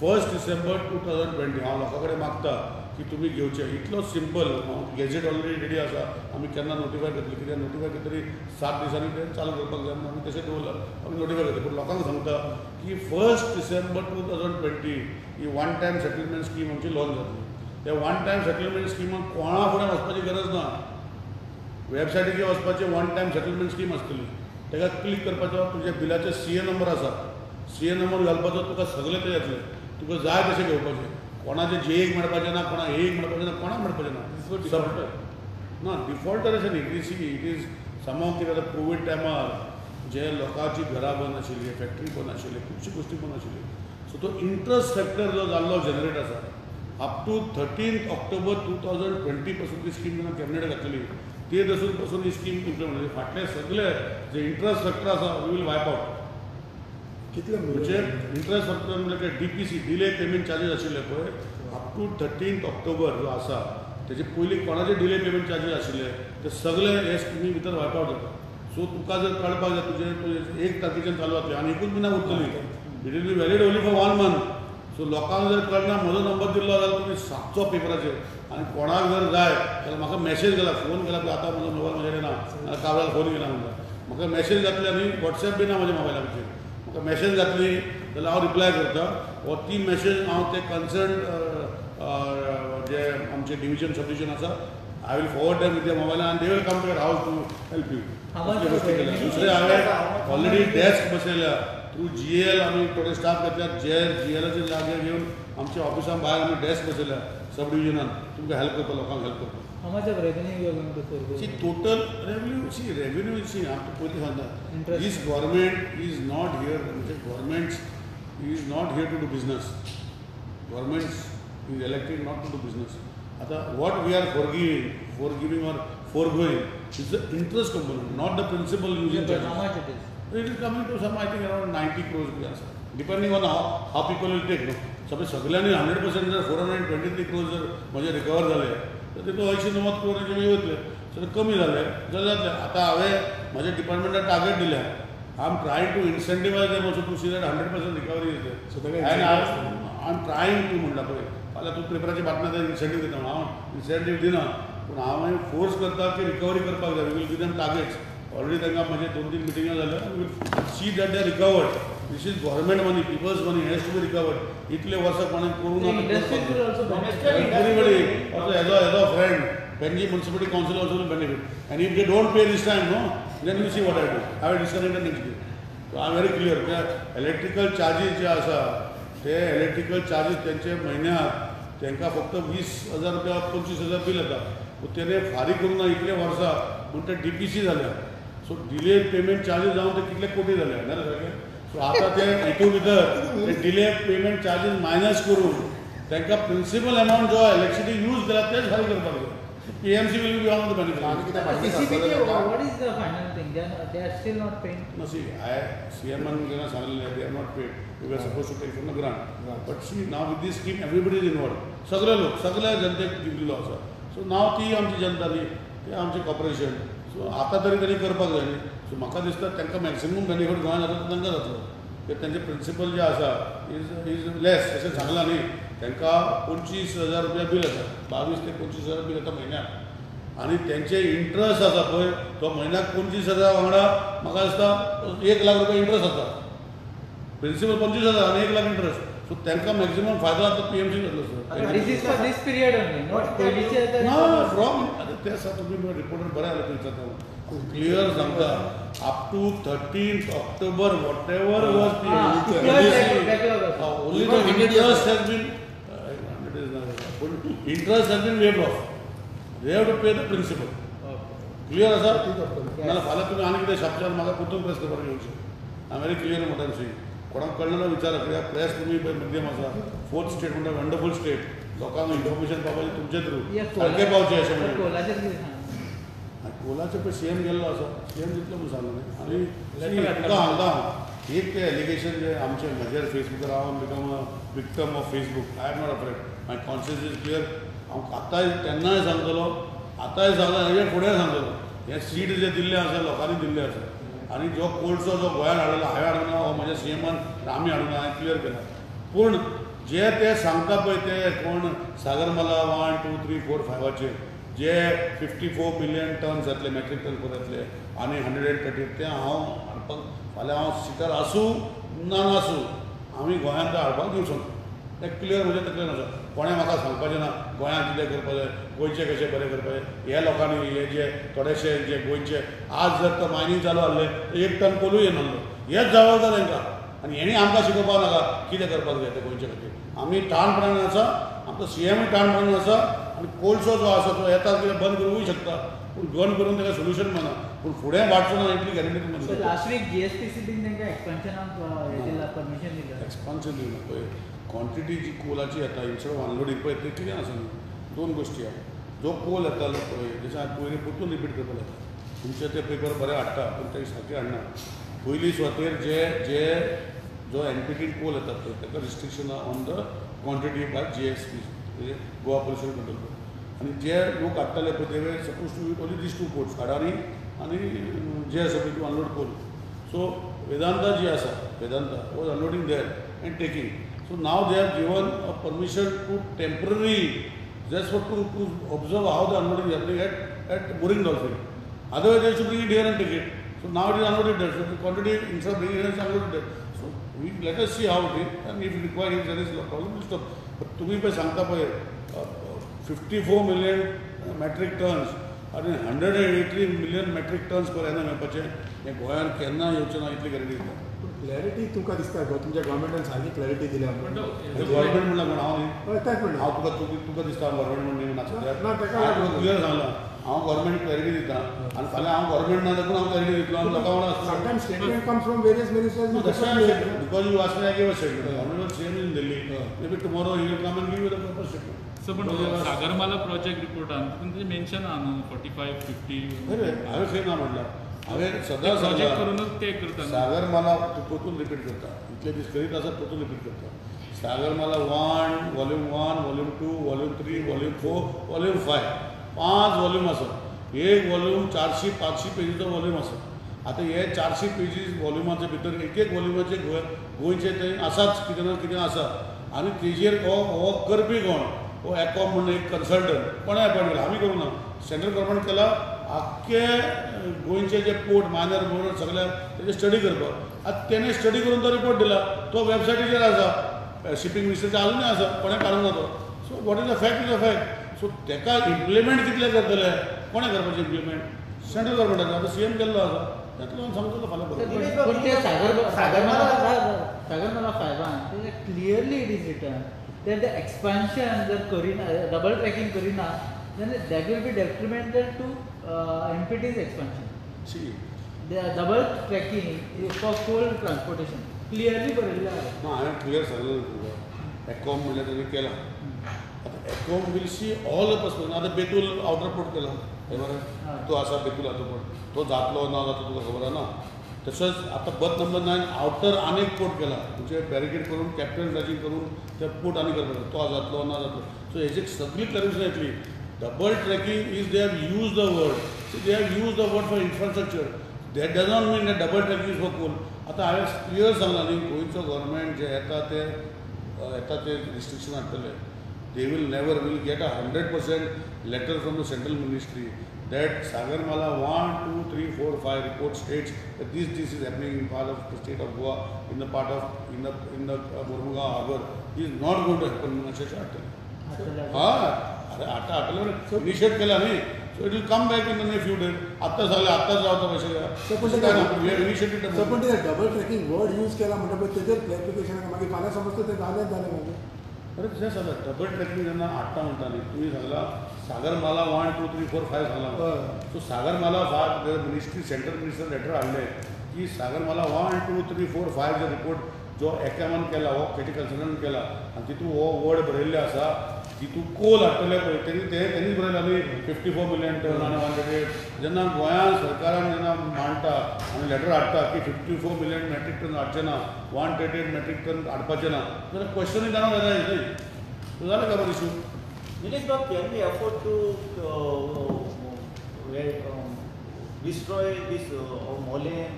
Speaker 1: 1 डिसेंबर 2020 हांव लोकां कडेन मागता की तुमी घेवचे. इतलो सिंपल, गॅझेट ऑलरेडी रेडी आसा. आमी केन्ना नोटिफाय करतली, कित्याक नोटिफाय केली तरी 7 दिसांनी तें चालू करपाक जाय म्हणून आमी तशें दवरलां. आमी नोटिफाय करतले. पूण लोकांक सांगता की 1 डिसेंबर 2020 ही वन टायम सेटलमेंट स्कीम आमची लॉन्च जातली. त्या वन टायम सेटलमेंट स्किमाक कोणा फुडें वचपाची गरज ना. वेबसायटीचेर वचपाचें, वन टायम सेटलमेंट स्कीम आसतली, ताका क्लिक करपाचो, तुज्या बिलाचो सी ए नंबर आसा, सी ए नंबर घालपाचो, तुका सगळें तें येतलें. तुका जाय तशें घेवपाचें. कोणाचें जे एक मेळपाचें ना, कोणाक एक मेळपाचें ना, कोणाक मेळपाचें ना. ना डिफॉल्टर अशें न्ही. सी it is somehow कितें आतां कोवीड टायमार जे लोकांची घरां बंद आशिल्ली, फॅक्टरी बंद आशिल्ली, खुबशी गोश्टी बंद आशिल्ली. सो तो इंट्रस्ट फॅक्टर जो जाल्लो जनरेट आसा अप टू 13 ऑक्टोबर 2020 पासून ती स्कीम जेन्ना कॅबिनेट घातलेली ते दसून पासून ही स्कीम इम्प्लिमेंट जाली. फाटले सगळे जे इंट्रस्ट फॅक्टर आसा we will wipe out.
Speaker 2: कितले
Speaker 1: म्हणजे इंट्रस्ट फॅक्टर म्हणल्यार D P C delay payment charges आशिल्ले पळय अप टू 13 ऑक्टोबर जो आसा तेजे पयलीं कोणाचे डिले पेमेंट चार्जीस आशिल्ले ते सगळे हे स्किमी भितर वायप आवट जाता. सो तुका जर कळपाक जाय तुजें 1 तारखेच्यान चालू जातलें आनी एकूच म्हयन्याक उरतली. It will be valid only for 1 month. So लोकांक जर कळना म्हजो नंबर दिल्लो जाल्यार तुमी सांगचो पेपराचेर. आनी कोणाक जर जाय जाल्यार म्हाका मॅसेज घाला, फोन केला पळय आतां म्हजो मोबायल म्हजे कडेन ना, कावळ्याक फोन केला म्हणटा म्हाका मॅसेज घातली आनी वॉट्सएप बी ना म्हज्या मोबायलाचेर. म्हाका मॅसेज घातली जाल्यार हांव रिप्लाय करता वा ती मॅसेज हांव ते कन्सर्न जे आमचे डिविजन सब डिविजन आसा I will forward them with mobile आनी they will come to your house to help you. दुसरें हांवें ऑलरेडी डेस्क बसयल्या थ्रू जी एल. आमी थोडे स्टाफ घेतल्या जी एलाचे जागे घेवन आमच्या ऑफिसा भायर आमी डेस्क बसयल्या सब डिविजनान तुमकां हेल्प करपाक, लोकांक हेल्प करपाक.
Speaker 4: How much of revenue you are going to forgo?
Speaker 1: See, total revenue, see, revenue, see, हांव पयलीं सांगता, this government is not here, म्हणजे government is not here to do business. Government is elected not to do business. आतां what we are forgiving or forgoing is the interest component, not the principal using charges.
Speaker 4: How much it is?
Speaker 1: It is coming to some, I think, around 90 crores बी आसा, depending on how people will take. No, suppose सगळ्यांनी 100% जर 423 crores जर म्हजे recover जाले तर तितून 80-90 क्रोराचे मागीर वतले. सो कमी जाले जाल्यार जातले. आतां हांवें म्हज्या डिपार्टमेंटाक टार्गेट दिल्या, I am trying to incentivise them also to see that 100% recovery येते. And I am trying to म्हणटा पळय फाल्यां तूं पेपराची बातम्या इन्सेंटीव दिता म्हणून हांव इन्सेंटीव दिना, पूण हांव फोर्स करता की रिकवरी करपाक जाय. We will give them targets. Already तांकां म्हजे 2-3 मिटिंग्यो जाल्या. We will see that they recovered. This is government money, people's money has to be recovered. इतले वर्सां कोणें करूं ना. Everybody also as a friend, Panaji municipality council also will benefit. And if they don't pay this time, no, then you see what I do. I will disconnect the next day. So I am very clear. Electrical charges जे आसा ते electrical charges तेंचे म्हयन्याक तांकां फक्त 20,000 रुपया 25,000 bill येता, पूण तेणे फारीक करूंक ना इतले वर्सां म्हूण ते डी पी सी जाल्या. सो डिले पेमेंट चार्जीस जावन ते कितले कोटी जाले ना सारके. सो आतां ते हितून भितर ते डिले पेमेंट चार्जीस मायनस करून तांकां प्रिंसिपल अमावंट जो इलेक्ट्रिसिटी यूज केला तेच फारीक करपाक जाय. PMC will be one of the benefit.
Speaker 4: What is the final thing? They are still not paying.
Speaker 1: No, see, I CM जेन्ना सांगलें they are not paid. We were supposed to take from the grant. But see, now with this scheme everybody is involved. सगळे लोक सगळ्या जनतेक दिल्लो आसा. So नाव ती आमची जनता न्ही, ते आमचें कॉर्पोरेशन. सो आतां तरी तांणी करपाक जाय न्ही. सो म्हाका दिसता तांकां मॅक्सिमम बेनिफीट गोंयांत जाता तो तांकां जातलो. कित्याक तांचे प्रिंसिपल जे आसा is less अशें सांगलां न्ही. तांकां 25,000 रुपया बील येता, 22 ते 25,000 बील येता म्हयन्याक. आनी तेंचे इंट्रस्ट आसा पळय तो म्हयन्याक 25,000 वांगडा म्हाका दिसता 1 लाख रुपया इंट्रस्ट आसा. प्रिंसिपल 25,000 आनी 1 लाख इंट्रस्ट. सो तांकां मॅक्सिमम फायदो आतां PMC जातलो sir.
Speaker 4: This is for this period only, not पयलींचे.
Speaker 1: ना फ्रॉम आतां ते आसा तुमी रिपोर्टर बरें जालें विचारता क्लियर सांगता up to 13 October whatever was only the interest has been interest has been waived off. They have to pay the principal. Clear आसा? नाल्यार फाल्यां तुमी आनी कितें छापल्यार म्हाका परतून प्रेस करपाक येवचें. I am very clear what I am saying. कोणाक कळ्ळें ना विचारा कित्याक प्रेस तुमी पळय माध्यम आसा. फोर्थ स्टेट म्हणटा वंडरफूल स्टेट. लोकांक इन्फॉर्मेशन पावपाचें तुमचे थ्रू सारकें पावचें अशें म्हणून. कोलाचें पळय CM गेल्लो आसा, CM दितलो म्हूण सांगलें न्ही. आनी तुका सांगता हांव एक ते एलिगेशन जे आमचे म्हजेर फेसबुकार हांव become a victim of Facebook. I am not afraid. My conscience is clear. हांव आतांय तेन्नाय सांगतलो, आतांय सांगला, हेजे फुडें सांगतलो. हें सीट जे दिल्लें आसा लोकांनी दिल्लें आसा. आनी जो कोळसो जो गोंयांत हाडलो हांवें हाडूंक ना, हो म्हज्या CMन आमी हाडूंक ना, हांवें क्लियर केला. पूण जे ते सांगता पळय ते कोण सागरमाला 1, 2, 3, 4, 5 जे 54 मिलियन टन्स जातले, मेट्रीक टन जातले आनी 130 ते हांव हाडपाक फाल्यां हांव सिटार आसूं ना नासूं आमी गोंयांत ते हाडपाक दिवचो ना. तें क्लियर म्हज्या तकलेन आसा. कोणें म्हाका सांगपाचें ना गोंयांत कितें करपाक जाय, गोंयचें कशें बरें करपाक जाय. ह्या लोकांनी हे जे थोडेशे जे गोंयचे आज जर तो मायनींग चालू आहलें तर 1 टन कोलूय येनासलो. हेच जबाबदार तांकां. आनी हेणी आमकां शिकोवपाक नाका कितें करपाक जाय तें गोंयचे खातीर. आमी ठाणपणान आसा, आमचो CM ठाणपणान आसा. आनी कोळसो जो आसा तो येता कितें बंद करूंकूय शकता, पूण बंद करून ताका सोल्युशन मेळना. पूण फुडें वाडचो ना इतली गॅरंटी तुमकां.
Speaker 4: लास्ट वीक GSPC तांकां एक्सपान्शनाक हें दिलां, परमिशन दिलां.
Speaker 1: एक्सपान्शन दिवना पळय क्वॉन्टिटी जी कोलाची येता इन्स्टेड ऑफ अनलोडींग पळय तें कितें आसा न्ही, दोन गोश्टी आहा. जो कोल येतालो पळय जशें हांवें पयलीं परतून रिपीट करपाक जाता, तुमचे ते पेपर बरे हाडटा पूण ते सारके हाडना. पयली सुवातेर जे जे जो NPT कोल येता पळय ताका रिस्ट्रिक्शन आहा on the quantity by GSP म्हणजे गोवा पोल्युशन कंट्रोल बोर्ड. आनी जे लोक हाडटाले पळय ते were suppose to only these 2 ports, Adani आनी JSW to unload coal. So Vedanta जी आसा, Vedanta was unloading there and taking. So now they have given a permission to temporary just for to observe how the unloading is happening at Mooring Dolphin. Otherwise they should bring it here and take it. So now it is unloaded there. So the quantity instead of bringing it here is unloaded there. So we let us see how it is, and if required, if there is a problem, we'll stop. But तुम्ही पळय सांगता पळय 54 million metric tons आनी 183 million metric tons per annum येवपाचें हें गोंयांत केन्ना येवचें ना इतली गॅरंटी दिता.
Speaker 2: क्लॅरिटी तुमकां दिसता गो तुमच्या गव्हर्मेंटान सारकी क्लॅरिटी दिल्या.
Speaker 1: गव्हर्मेंट म्हणल्यार कोण हांव न्ही,
Speaker 2: तेंच म्हणलें
Speaker 1: हांव तुका तुका दिसता गव्हर्मेंट म्हणून नासता. क्लियर सांगलां हांव गव्हर्मेंट क्लॅरिटी दिता आनी फाल्यां हांव गव्हर्मेंट ना देखून हांव क्लॅरिटी दितलो आनी लोकां वांगडा आसतलो.
Speaker 2: Sometimes statement comes from various ministers.
Speaker 1: Because you ask me, I give a statement. Honorable CM is in Delhi. Maybe tomorrow he will come and give you the proper statement.
Speaker 6: So, पण Sagarmala project रिपोर्टान तितून तेजें mention आहा न्हू 45, 50.
Speaker 1: हांवें खंय ना म्हणलां, हांवें सदां
Speaker 6: प्रोजेक्ट करूनच ते करता.
Speaker 1: सागरमाला तूं परतून रिपीट करता, इतले दीस करीत आसा परतून रिपीट करता. Sagarmala 1, volume 1, volume 2, volume 3, volume 4, volume 5, 5 volume आसा. एक वॉल्यूम 400-500 पेजीचो वॉल्यूम आसा. आतां हे 400 पेजीस वॉल्युमाचे भितर एक एक वॉल्युमाचे गोंयचे ते आसाच कितें ना कितें आसा. आनी तेजेर हो हो करपी कोण, हो एकॉम म्हणून एक कन्सल्टंट कोणें अपॉयंट केला, आमी करूंक ना, सेंट्रल गव्हर्मेंट केला. आख्खे गोंयचे जे पोर्ट मायनर मोनर सगळे तेजे स्टडी करपाक. आतां तेणें स्टडी करून तो रिपोर्ट दिला, तो वेबसायटीचेर आसा, शिपींग मिनिस्टरीच्या आजुनूय आसा, कोणें काडूंक ना तो. So what is a fact is a fact. So ताका इम्प्लिमेंट कितलें करतले, कोणें करपाचें इम्प्लिमेंट, सेंट्रल गव्हर्मेंटान. आतां CM गेल्लो आसा, तातूंत सांगतलो फाल्यां बरोबर.
Speaker 4: पूण ते सागरमाला 5 तेजें clearly it is written that the expansion जर करिना, डबल ट्रॅकिंग करिना, then that will be detrimental to MPT's expansion.
Speaker 1: See,
Speaker 4: the double tracking is for coal transportation. Clearly बरयल्लें आसा.
Speaker 1: ना हांवें क्लियर सांगलें तुका. एकॉम म्हणल्यार तेणी केला. आतां AECOM will see all the perspective. आतां बेतूल आवटर पोर्ट केला खबर, तो आसा बेतूल आवटर पोर्ट, तो जातलो ना जातलो तुका खबर ना. तसोच आतां बर्थ नंबर 9 आवटर आनी एक पोर्ट केला, म्हणजे बॅरिकेड करून कॅपिटल ड्रेजिंग करून ते पोर्ट आनी करपाक, तो जातलो ना जातलो. सो हेजी सगळी क्लॅरिफिकेशन येतली. Double tracking is they have use the word, so they have use the word for infrastructure. That does not mean that double tracking is for coal. आतां हांवें क्लियर सांगलां न्ही, गोंयचो गव्हर्मेंट जे येता ते येता ते रिस्ट्रिक्शन हाडटले. They will never will get a 100% letter from the central ministry that Sagarmala 1, 2, 3, 4, 5 report states that this this is happening in part of the state of Goa, in the part of in the Mormugao harbour is not going to happen. अशें हाडटले. हय, अरे आतां हाडटले initiate केला न्ही, so it will come back in the near few days. आत्ताच जालें, आत्ताच रावता कशें.
Speaker 2: पूण ते डबल ट्रॅकिंग वर्ड यूज केला म्हणटा पळय तेजेर क्लॅरिफिकेशन मागीर फाल्यां समजता तें जालेंच जालें मागीर.
Speaker 1: अरे तशें सांगता डबल ट्रॅकिंग जेन्ना हाडटा म्हणटा न्ही तुमी सांगला सागरमाला 1, 2, 3, 4, 5 सांगला. So Sagarmala 5 ministry central minister letter हाडलें की सागरमाला 1, 2, 3, 4, 5 जो रिपोर्ट जो एकामान केला हो केटी कन्सल्टंट केला आनी तितून हो वर्ड बरयल्ले आसा की तूं कोल हाडटले पळय तेणी ते तेणीच बरयला न्ही 54 मिलियन टन आनी 138. जेन्ना गोंयान सरकारान जेन्ना मांडटा आनी लेटर हाडटा की 54 मिलियन मॅट्रीक टन हाडचें ना, 138 मॅट्रीक टन हाडपाचें ना, जाल्यार क्वेश्चनूय जाणा जाता न्ही. सो जालें खबर issue.
Speaker 3: Nilesh Bab, can we afford to destroy this Mollem?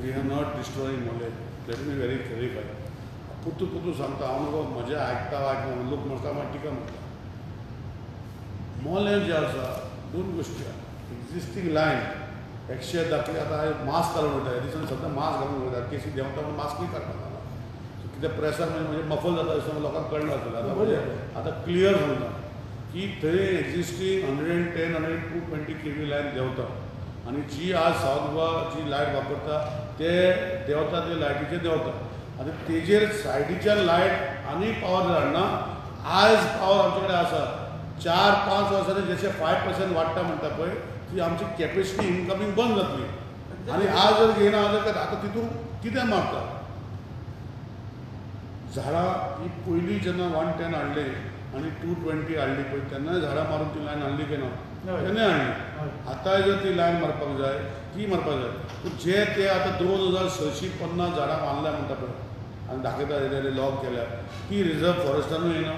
Speaker 1: We are not destroying Mollem. Let me very clarify. पुतू पुतू सांगता हांव नको म्हजें आयकता आयकना, लोक म्हणटा मागीर टिका म्हणटा. मोलें जें आसा दोन गोश्टी आसा. एक्झिस्टींग लायन एकशे दाखले आतां मास्क घालून वयता, ह्या दिसांनी सद्दां मास्क घालून वयता, केसी देंवता म्हणून मास्कूय काडपाक लागला. सो कितें प्रेसार म्हणजे मफल जाता दिसता लोकांक कळना आसतलें. आतां आतां क्लियर सांगता की थंय existing 110, 120 kV line देंवता आनी जी आज सावथ गोवा जी लायट वापरता ते देंवता ते लायटीचेर देंवता. आतां तेजेर सायडीच्यान लायट आनी पावर हाडना. आयज पावर आमचे कडेन आसा 4-5 वर्सांनी जशें 5% वाडटा म्हणटा पळय ती आमची कॅपेसिटी इनकमींग बंद जातली. आनी आज जर घेयना जाल्यार आतां तितून कितें मारता झाडां ही पयलीं जेन्ना 110 हाडली आनी 220 हाडली पळय तेन्नाय झाडां मारून ती लायन हाडली की ना, तेन्नाय हाडली. आतांय जर ती लायन मारपाक जाय ती मारपाक जाय. पूण जे ते आतां 2650 झाडां मारल्या म्हणटा पळय आनी दाखयता लॉक केल्या, ती रिजर्व फॉरेस्टानूय येना,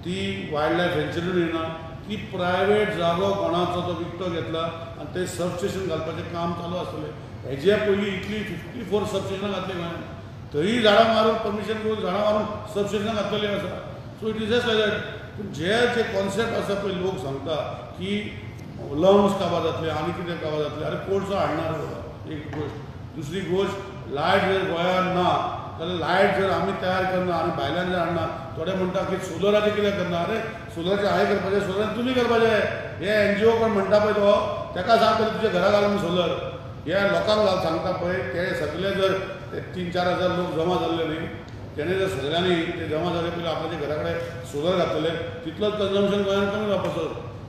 Speaker 1: ती वायल्ड लायफ सेंच्युरीनूय येना, ती प्रायवेट जागो कोणाचो तो विकतो घेतला आनी ते सबस्टेशन घालपाचें काम चालू आसतलें. हेजे पयलीं इतली 54 सबस्टेशनां घातली गोंयांत, थंय झाडां मारून परमिशन घेवन झाडां मारून सबस्टेशनां घातलेलीं आसा. So it is just like that. पूण जे जे कॉन्सेप्ट आसा पळय लोक सांगता की लंग्स काबार जातले आनी कितें काबार जातलें, आरे कोळसो हाडणार बाबा एक गोश्ट. दुसरी गोश्ट लायट जर गोंयांत ना जाल्यार लायट जर आमी तयार करना आनी भायल्यान जर हाडना, थोडे म्हणटा की सोलराचें कितें करना, अरे सोलराचें हांवें करपाचें, सोलर तुमी करपाचें. हे एनजीओ कोण म्हणटा पळय तो तेका सांग पळय तुज्या घरा घाल सोलर. हे लोकांक घाल सांगता पळय ते सगळे जर 3-4 हजार लोक जमा जाल्ले न्ही, तेणे जर सगळ्यांनी ते जमा जाले पयलीं आपल्याच्या घरा कडेन सोलर घातलेले तितलोच कन्जम्पशन गोंयांत कमी जावपाचो.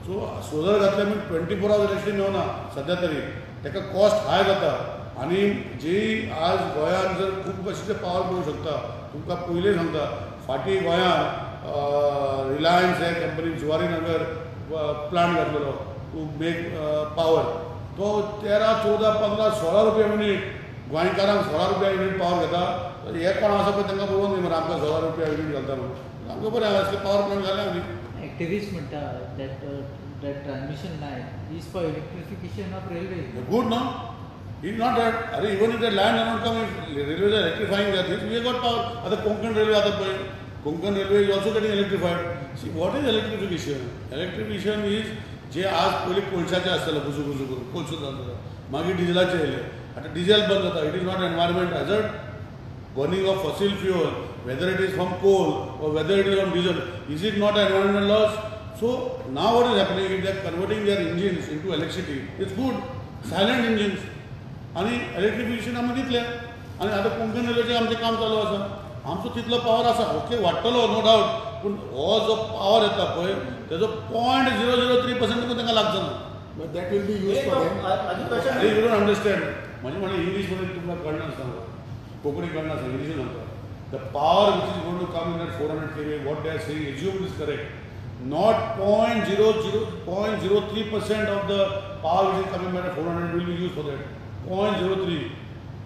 Speaker 1: सो सोलर घातले म्हण 24 आवर्स इलेक्ट्रिसिटी मेळना सद्या तरी, ताका कॉस्ट हाय जाता. आनी जी आज गोंयांत जर खूब कशीचे पावर पळोवंक शकता तुमकां पयलीं सांगता, फाटीं गोंयांत रिलायन्स हे कंपनी जुवारी नगर प्लांट घातलेलो टू मेक पावर, तो 13, 14, 15, 16 रुपया युनीट, गोंयकारांक 16 रुपया युनीट पावर घेता. हे कोण आसा पळय तांकां बरोवन न्ही मरे आमकां 16 रुपया युनीट घालता म्हणून, आमकां बरें असले पावर प्लांट घाले आमी.
Speaker 4: एक्टिविस्ट म्हणटा that that transmission line is for electrification of railway.
Speaker 1: Good no? It's not that. अरे even if that line are not coming, railways are electrifying that. We have got power. आता Konkan railway आता पळय, Konkan railway is also getting electrified. See what is electrification? Electrification is जे आज पयलीं कोळशाचें आसतालें बुजू बुजू करून कोळसो जातालो, मागीर डिजलाचें येयलें, आतां डिजल बंद जाता. It is not environment hazard. Burning of fossil fuel, whether it is from coal or whether it is from diesel, is it not environmental loss? So now what is happening is they are converting their engines into electricity. It's good, silent engines. आनी electrification आमी दितले. आनी आतां कोंकण रेल्वेचें आमचें काम चालू आसा, आमचो तितलो पावर आसा, ओके वाडटलो नो डावट, पूण हो जो पावर येता पळय तेजो 0.003% तांकां लागचो ना.
Speaker 2: But that will be used for them.
Speaker 1: You don't understand. म्हणजे म्हणलें इंग्लीश मध्ये तुमकां कळना आसता, कोंकणी कळना आसता, इंग्लिशीन सांगता. The power which is going to come in at 400 kVA, what they are saying, assume is correct. Not 0.03% of the power which is coming by the 400 will be used for that. 0.03.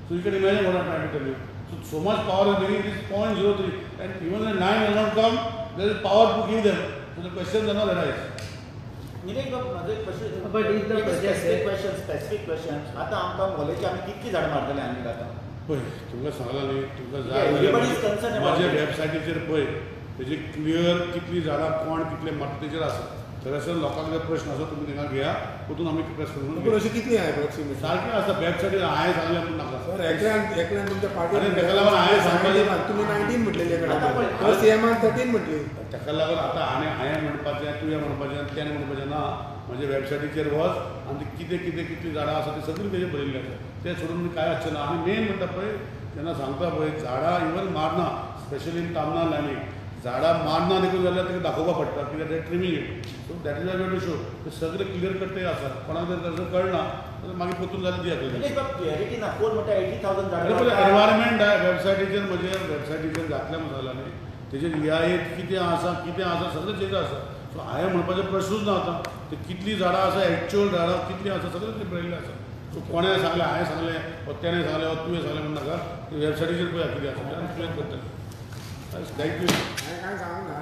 Speaker 1: So you can imagine what I am trying to tell you. So much power is bringing this 0.03, and even the 9 will not come, there is power to give them. So the questions are not arise.
Speaker 3: Nilesh बाब म्हाजो एक प्रश्न.
Speaker 4: But is the project
Speaker 3: specific question, specific question. आतां आमकां वलेचे आमी कितली झाडां मारतले आनी आतां
Speaker 1: पळय तुमकां सांगला न्ही, तुमकां जाय म्हज्या वेबसायटीचेर पळय तेजे क्लियर कितली झाडां कोण कितले मारता तेजेर आसा. थंयसर लोकांक जर प्रश्न आसा तुमी तांकां घेया, वचून आमी प्रेस करून
Speaker 2: पूण अशी कितली आहा एप्रॉक्सिमेट
Speaker 1: सारकें आसा वेबसायटीर. हांवें सांगलें म्हूण नाका
Speaker 2: सर, एकल्यान एकल्यान तुमच्या पार्टी
Speaker 1: ताका लागून हांवें सांगपाचें
Speaker 2: तुमी 19 म्हटलेली, सीएमान 13 म्हटली.
Speaker 1: ताका लागून आतां हांवें हांवें म्हणपाचें, तुवें म्हणपाचें, तेणें म्हणपाचें ना. म्हज्या वेबसायटीचेर वच आनी कितें कितें कितलीं झाडां आसा ती सगळीं तेजेर बरयल्लीं आसा. तें सोडून कांय आसचें ना. आनी मेन म्हणटा पळय जेन्ना सांगता पळय झाडां इवन मारना, स्पेशली इन तामनार लायनीक झाडां मारना देखून जाल्यार ताका दाखोवपाक पडटा कित्याक ते trimming it. So that is why to show ते सगळें क्लियर कट ते आसा. कोणाक जर तशें कळना जाल्यार मागीर परतून जाल्यार दिया.
Speaker 3: क्लियरिटी ना, कोण म्हणटा 80,000 झाडां.
Speaker 1: एनवायरमेंट वेबसायटीचेर म्हजे वेबसायटीचेर घातल्या म्हणून न्ही, तेजेर EIA कितें आसा कितें आसा सगळें तेजेर आसा. सो हांवें म्हणपाचो प्रश्नूच ना आतां ते कितलीं झाडां आसा, एक्चुअल झाडां कितलीं आसा सगळें तें बरयल्लें आसा. सो कोणें सांगलें, हांवें सांगलें, वा तेणें सांगलें, वा तुवें सांगलें म्हूण नाका. ते वेबसायटीचेर पळया कितें आसा, क्लियर करतलें. Thank you.
Speaker 2: हांवें कांय सांगूंक ना.